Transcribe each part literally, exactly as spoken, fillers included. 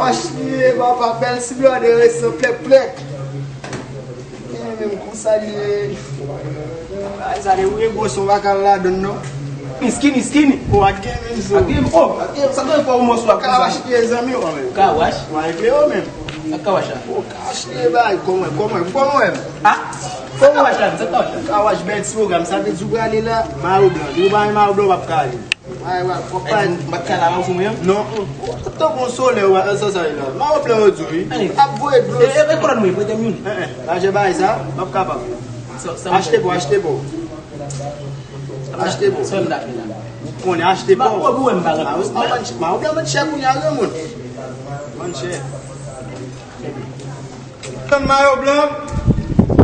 Achte, papa, bèl ti blòdè resan plèk plèk. Gen menm konsa li ye. Ay, sa de wi gwo son pa kal ladann non. Skinny, skinny. O, ak gen menm zo. Ak gen, o, ak gen, sa gen fò ou mòso ak Ka konsa. Achte zanmi w menm. Ka wash? Mwen ak Leo menm. Ak ka wash la? O, ka achte bay, kòman, kòman, kòman menm? Ah? Sa ka wash la, sa ka wash la? Ka wash bèl ti pwogram, sa vle di ou prale la, mayo blan. Di ou pa gen mayo blan, w ap ka ale. Ay, wè, fòk pa. M pa ka la, ou sou mwen? Non. Ou tankou yon solèy, wè, sa, sa, la. Mayo blan, yo di, wi. Ap voye dlo. E, e, e, kolòn mwen, prete m youn. Eh, eh, lajè bagay sa, m ap kapab. Achte pou, achte pou. Achte pou. Sa m ta fè la? Ou konnen achte pou. Ou wè m pa rantre. Mayo blan, vann chè kounye a, granmoun. Vann chè. Machann mayo blan,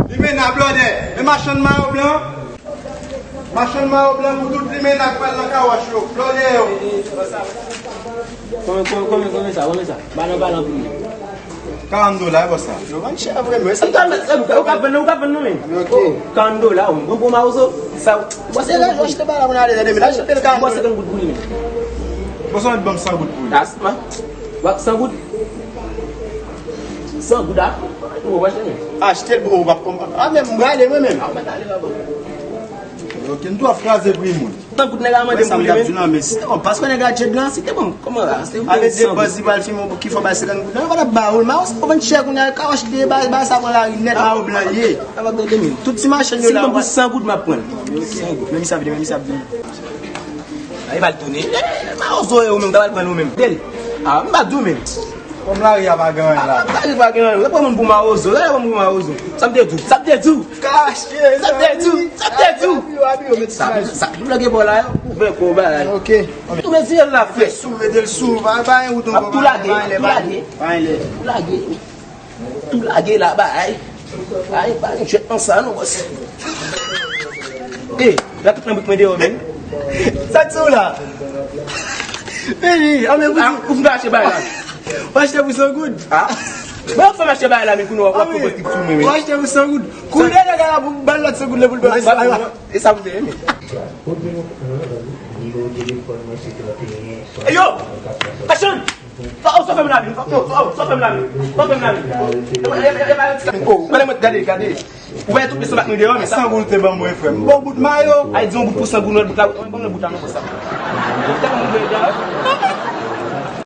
limena blòdè. E machann mayo blan, machann mayo blan pou tout limena k pral nan kawòch yo. Blòdè yo. Konbyen, konbyen, konbyen, konbyen sa, konbyen sa? Balan, balan pou li. Karant dola, e bò sa. Yo vann chè vre, men sa. Ou ka vann, ou ka vann, ou ka vann non, men. Ok. Karant dola, ou bon, bon mawozo. Sa, bon, se la, yo achte bala pou n ale, tande, men achte l karant dola. Bon, senkant goud pou li, men. Bon, sa, ban m san goud pou li. Asma. Wap san goud. San goud a? Ou pa chè, men. Achte l, bon, w ap konprann. A, men m prale, mwen menm. A, ou pa t ale, papa. Ok, n tou ap kraze pri moun. San goud nèg la mande m pou li, men. Sa m t ap di w la, men si te bon, paske nèg la tchèd lan, si te bon, kòman la? Se ale de baz li pral filme ki fè bay senkant goud lan, yo pa t ap ba ou l, men ou vann chè kounye a, ka achte bay, bay sa pran lari nèt, mayo blan l ye. Tout ti machann yo la. Si m ban pou san goud, m ap pran l. San goud. Menm sa vini, menm sa vini. Ay, pa l tounen. Mawozo e ou menm, ta pral pran l ou menm. Del. A, m pa di w menm. Kòm lari a pa gen anyen la. Lari pa gen anyen. Yo pran moun pou mawozo. Yo pran moun pou mawozo. Sa m te di w? Sa m te di w? Kache, sa m te di w? Sa m te di w? Sa, sa, sa, m bloke bò la, yo. Ouvè kò, bagay. Ok. Tou mezi el la fè. Sou, mete l sou. Pa, pa, ou tou lage, tou lage. Tou lage. Tou lage la, bay. Ay, bay, jwèt nan sa, non, bòs. Eh, la tout nan bout mwen deyò, men. Sa k sou la? Vini, a, men, ou fin achte bay la. Ou achte pou san goud? Ah. Mwen fè m achte bay la, men kounye a w ap pran pòt ki sou mwen, men. Ou achte pou san goud. Kounye a nèg la pou ban l lòt san goud la pou l bay. E sa pou fè, men. E yo! Machann! Sa, sa fè m la, men. Sa, sa, sa fè m la, men. Sa fè m la, men. E, e, e, e, e, oh, gade mwen, gade, gade. Ou wè tout leson ak nou deyò, men sa. San goud te ban mwen, frè m. Bon bout mayo. Ay, di yon bout pou san goud, lòt bout la, ban lòt bout la, non, konsa. Tèlman mwen deyò.